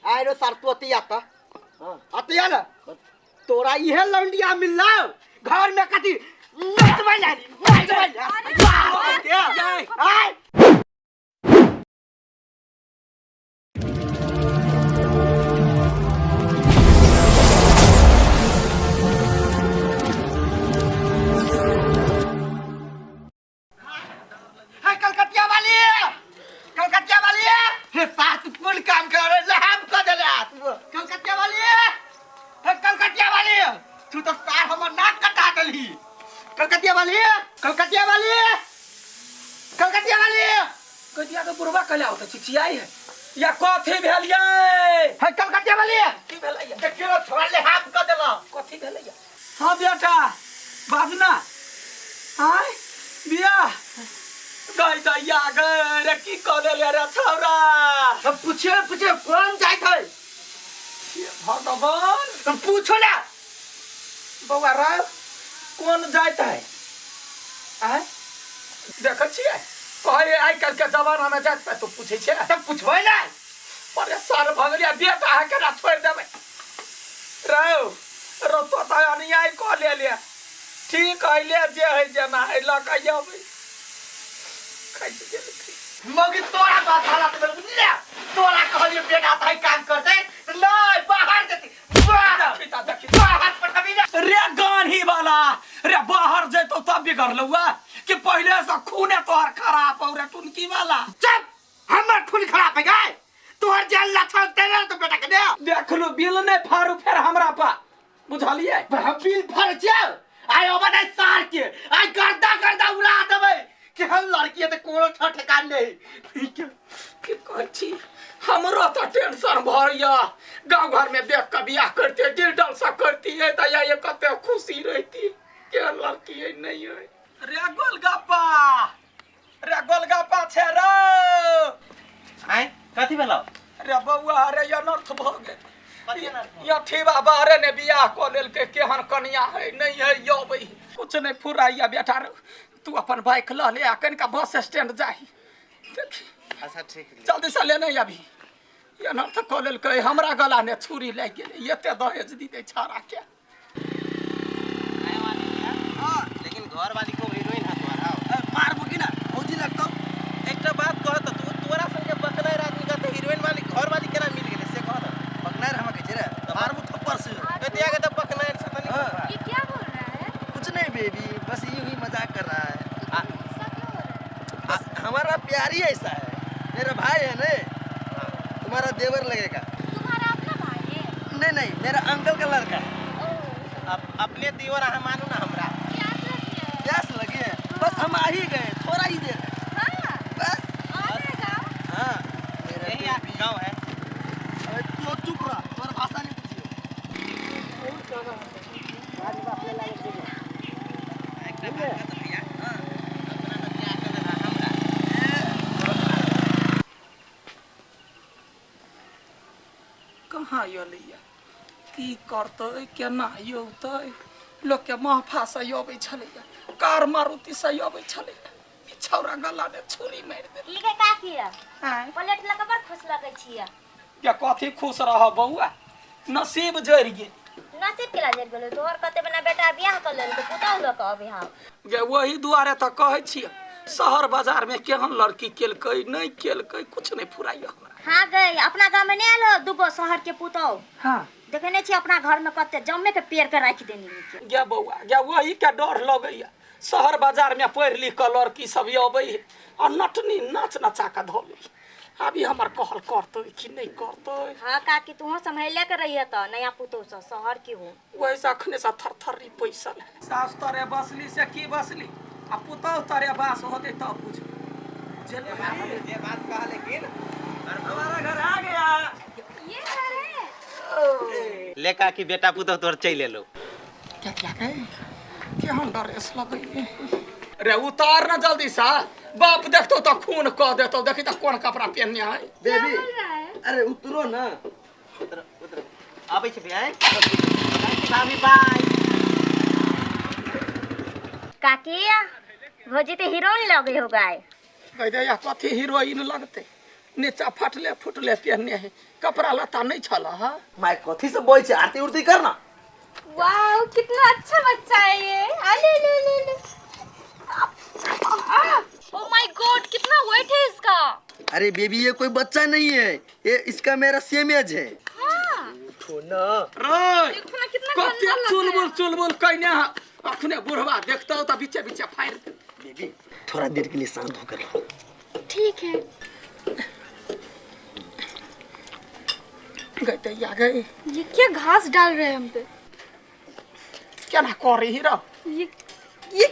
आइ रो सार तू अतिया त अतिया ना तोरा इहे लौंडिया मिललौ घर में कथी नचबै ला नचबै ला आय है कलकतिया वाली, कलकतिया वाली, हे साथ कुल काम कर लहम कर देले तू कलकतिया वाली, हे कलकतिया वाली, तू तो सार हमर नाक कटा देलही। कलकतिया वाली, कलकतिया वाली, कलकतिया वाली। कतिया के बुढ़वा कहले आवत चिचियाई है या कथी भेल ये? हे कलकतिया वाली, की भेल ये? देखियो छोड़ ले हाथ कर देला। कथी भेल ये? हाँ बेटा बाजना आय बियाह गई दैया गए रे की कह देले रे छौरा? हम पूछे पूछे कौन जाइत है? हे भगवान, तुम पूछो ना बौआ रे कौन जाइत है? आय देखै छियै कहै आइ काल्हि के जमाना में जाइत पे तू पूछै छै? तब पूछबै ना। परेशान भऽ गेलियै बेटा है केना छोड़ि देबै रौ रौ तो तऽ अन्याय कऽ लेले। ठीक है ले जे है जेना है लऽ कऽ अबै खसि गेलखिन। मौगी तोरा बात हालत में बुझलियै, तोरा कहलियै बेटा तऽ काम करतै नहीं बाहर जेतै बाहर। देखी तऽ देखी बाहर पठबी ना। रे गान्ही वाला रे बाहर जैतौ तब बिगड़लौ कि पहिले से खूने तोहर खराब हौ रे टुनकी वाला? चुप, हमर खून खराब है गाय तोहर जे लक्षण तेरे तो बेटा के दे। देखलू बिल नहीं फारू फेर हमरा पा बुझलियै? पर हम बिल फाड़ छियै आइ अबै नहीं सार के आइ गर्दा गर्दा उड़ा देबै कि हम लड़की है तो कोनो ठेकान नहीं। ठीक है की कहै छी हमरो तो टेंशन भर या गाँव घर में देख के बियाह करते दिल डल सा करती है तो या ये कते खुशी रहती के लड़की है नहीं है। रे गोलगप्पा रे गोलगप्पा छे रो। आय कथी भेलौ? रे बौआ रे अनर्थ भ गेल। कथी अनर्थ भऽ या ठीबा बाहरे ने बियाह कऽ लेलकै केहन कनिया है नहीं है यबै कुछ नहीं फुराइया बेटा रे तू अपन बाइक लऽ ले आ कनिका बस स्टैंड जाही देखी। अच्छा ठीक है। जल्दी से लेने अभी अनर्थ कऽ लेलकै हमरा गला ने छुरी लागि गेलै एते दहेज दी छाड़ा के। लेकिन घर वाली को हीरोइन है तोहरा मारबो कि ना भौजी लगतौ। एकटा बात कह त तू तोरा संगे बकनार आदमी कहते हीरोइन वाली घर वाली केना मिल गेलै से कह न। बकनार हमरा कहै छै रे मारबो थप्पड़ से। कतिया के त बकनार छै तनी। ये क्या बोल रहा है? कुछ नहीं बेबी बस यूं ही मजाक कर रहा है। तो तुम गुस्सा क्यों हो रहा है? बस हमारा प्यार ही ऐसा है, मेरा भाई है ना, तुम्हारा देवर लगेगा। तुम्हारा अपना भाई है? नहीं नहीं मेरा अंकल का लड़का है। अपने देवर अहाँ मानू ना हमरा। प्यास लगी है। प्यास लगी है बस हम आ ही गए थोड़ा ही देर है। हाँ। बस। आ जाएगा। हाँ मेरा यही बेबी। गाँव है। अबे तू चुप रहा तुम्हारा भाषा नहीं पूछिए। एकटा बात कह तऽ भैया अपना तऽ बियाह कऽ देलहा हमरा। कहाँ अयलैया की करतै केना औतै लोकके महफा से अबै छलैया कार मारुति से अबै छलैया ई छौड़ा गला में छुरी मारि देलकै। ई के का किया? आँय? प्लेट लऽ कऽ बड़ खुश लगै छियै। या कथी खुश रह बौआ नसीब जरि गेल। नसीब केला जरि गेलै? तोहर कते बना बेटा बियाह कऽ लेलकै पुतहु लऽ कऽ अबै हौ। गे वही दुआरे तऽ कहै छियै शहर बाजार में केहन लड़की केलकै नहीं केलकै कुछ नहीं फुराइया हमरा। हाँ गई अपना गाँव में नहीं आयल हो दूगो शहर के पुतहु? हाँ। देखे नहीं छी अपना घर में कते जमे के पेड़ के राखि देनी के। गे बौआ गे वही के डर लगैया शहर बाजार में पढ़ि लिख कऽ लड़की सब अबै है आ नटनी नाच नचा कऽ धऽ लै अभी हमर कहल करतै कि नहीं करतै। हाँ काकी तू सम्हले के रहिए तऽ नया पुतहु से शहर की हो। वही से अखने से थरथरी पैसल है। सास तरे बसली से की बसली आ पुतहु तरे बास होतै तब बुझबै। ये बात कहा लेकिन हमारा घर आ गया। ये घर है। ले काकी बेटा पुतहु तोहर चलि एलौ। क्या क्या रे केहन ड्रेस लगैले रे उतार ना जल्दी सा बाप देखतो तो खून कह देतो देखी तो कोन कपड़ा पहनने है। बेबी बोल रहा है? अरे उतरो ना। उतरो उतरो आबै छी भैया। भाभी बाय। काकी भौजी तो हीरोइन लगे हो गाय। कह दे या कथी हीरोइन लगते नीचा फटले फुटले पहनने है कपड़ा लत्ता नहीं छल हा माय कथी से बोल छै आरती उरती कर ना। वाओ, कितना अच्छा बच्चा है ये। आ ले ले ले ले। ओ my God, कितना वेट है इसका। अरे बेबी, ये कोई बच्चा नहीं है, ये इसका मेरा सेम एज है। हाँ। उठो ना। रे देखो ना कितना कते गंदा लग रहा चुलबुल है। चुलबुल कइने हा अखने बुढ़वा देखतौ त बीचे बीचे फाड़ि देतौ। बेबी थोड़ा देर के लिए शांत होकर रहो। ठीक है। गई तैया गई। ये क्या घास डाल रहे हैं हम पे? केना करी ही रह। ये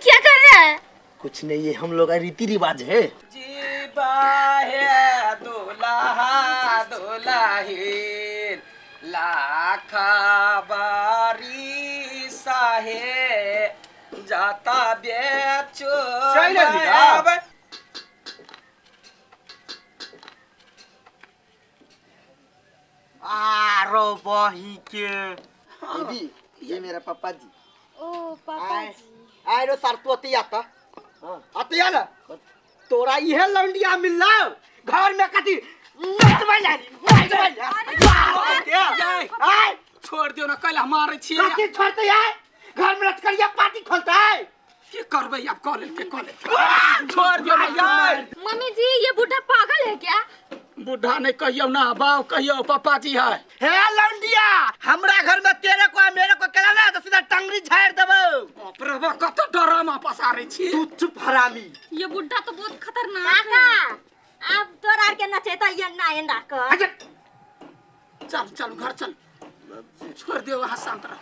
क्या कर रहा है? कुछ नहीं, ये हम लोग का रीति रिवाज है। जी बाहे दुल्हा दुल्हिन लाखा बारी साहे जाता बेचो चल जल्दी, आ। आरो बही के बेबी ये मेरा पापा जी। ओ पापा जी। आए रो सर, तू अतिया ता अतिया ना तोरा इहे लौंडिया मिललो घर में कथी नचबै लाली नचबै लाली। आय छोड़ दियो ना, कैला मारै छी। कथी छोड़ते आय, घर में लचकरिया पार्टी खोलतै। की करबै आब, कॉलेज के कॉलेज छोड़ दियो ना यार। मम्मी जी ये बुढ़ा पागल है क्या? बुढ़ा नहीं कहियो ना, बाप कहियो पापा जी है। हे लौंडिया, हमरा घर में तेरे को आ मेरे को केला ना तो सीधा टंगरी झाड़ देबो। बाप रे बाप, कत डरामा पसारै छी। तू चुप हरामी। ये बुढ़ा तो बहुत खतरनाक काका है। अब तोरा आर के नचेता ये ना एना कर। अच्छा चल चल घर चल, छोड़ दियो वहाँ शांत रह।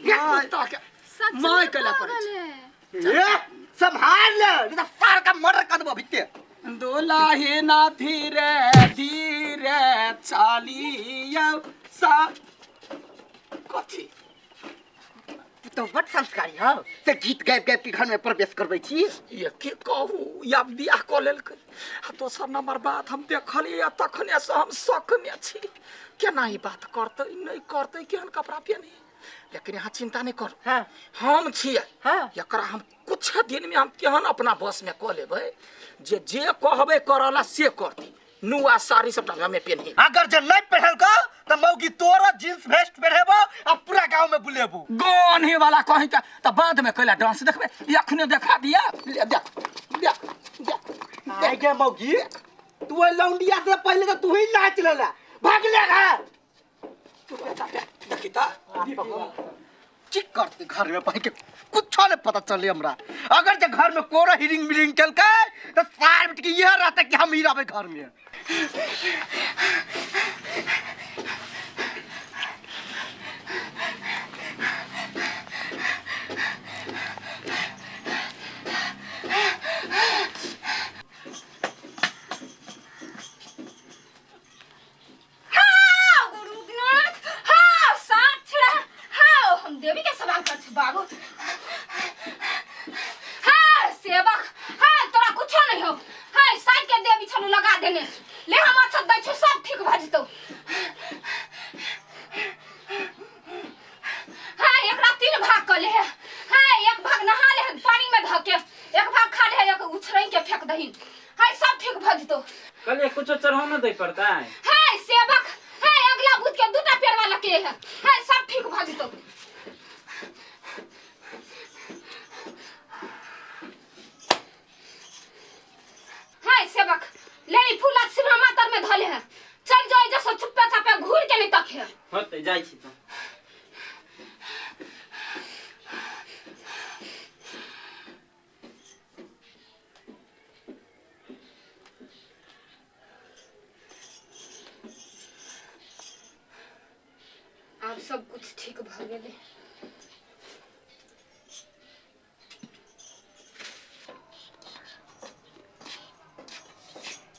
ये कुत्ता के सच में माय कैला करै पागल छी। है। ए संभाल ले, नहीं तो सार का मर्डर कर देबो भीते। दुलाही ना धीरे धीरे चालियो सा कथी। तू तो बड़ संस्कारी हो से गीत गाबि गाबि के घर में प्रवेश करबै छी। ये की कहू, या बियाह कऽ लेलकै आ दोसर नंबर बात हम देखलियै तखने से हम शक में छी केना ई बात करतै नहि करतै, केहन कपड़ा पहिने। लेकिन यहाँ चिंता नहीं करू। हाँ। हम छियै। हाँ। एकरा हम कुछ दिन में हम केहन अपना बस में कऽ लेबै जे जे कहबै करला से करतै। नुआ साड़ी सबटा हमे पेन्ही। अगर जे नहीं पहनलको तो मौगी तोरा जींस वेस्ट पहनेबो आ पूरा गांव में बुलेबो। गाने वाला कहीं का त बाद में कैला डांस देखबै, अखने देखा दिया। ले देख देख देख। आइ गे मौगी, तू ओइ लौंडिया से पहले तो तू ही नाच लेला, भाग ले घर। तू बेटा देखी त की करते घर में भाई के कुछ नहीं पता चले हमरा। अगर जे घर में कोरा हिरिंग मिरिंग चलकै तो सार बिट के यह रहता कि हम ही रहबै घर में। हाँ गुरुनाथ, हाँ साथ छिड़ा, हाँ हम देवी के सवाल कर छी बाबू। हाँ सेवक, हाँ तोरा कुछो नहीं हो। हाँ साइड के देवी छनु लगा देने ले, हम अच्छा दै छी सब ठीक भ जेतौ। हाँ एकरा तीन भाग क ले। हाँ एक भाग नहा ले पानी में धऽ के, एक भाग खा ले, एक उछरैन के फेंक दहिन। हाँ सब ठीक भ जेतौ। कल कुछो चढ़ाना दे पड़ता है। है सेवक, है अगला बुध के दूटा पेड़वा लके है। है सब ठीक भ जेतौ। है सेवक, ले ई फूल सिरहा मातर में धले है, चल जो जैसे चुप्पे चापे घूर के नहीं तक है। होते जाइ छी त। आब सब कुछ ठीक भ गेलै।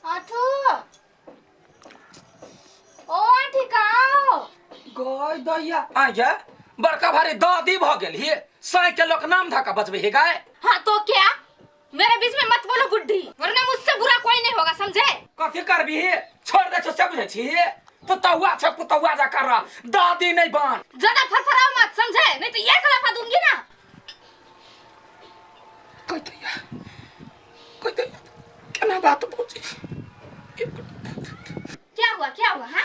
आठू, ओ आठी कहाँ? गय दैया आ जा, बड़का भारी दादी भ गेल हे, साई के लोक नाम धका बजबै हे गाय। हाँ तो क्या, मेरे बीच में मत बोलो बुढ़ी, वरना मुझसे बुरा कोई नहीं होगा, समझे? कथी करबी हे, छोड़ दे छौ से बुझै छी। पुतौआ छै पुतौआ जा कर रहा, दादी नहीं बन। ज्यादा फरफराओ मत, समझे? नहीं तो ये खिलाफा दूंगी ना। कह दैया, कह दैया केना बात बुझी। क्या हुआ, क्या हुआ? हाँ,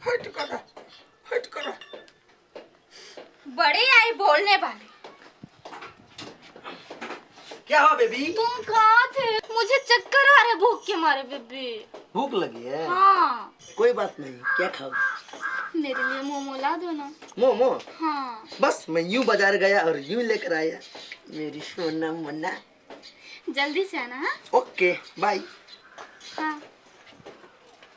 हट कर, हट कर। बड़े आई बोलने वाले। क्या हुआ बेबी? तुम कहाँ थे? मुझे चक्कर आ रहे भूख के मारे बेबी। भूख लगी है? हाँ। कोई बात नहीं, क्या खाओगे? मेरे लिए मोमो ला दो ना। मोमो? हाँ। बस मैं यूं बाजार गया और यूं लेकर आया मेरी सोना मन्ना। जल्दी से आना। हाँ? Okay bye. हाँ।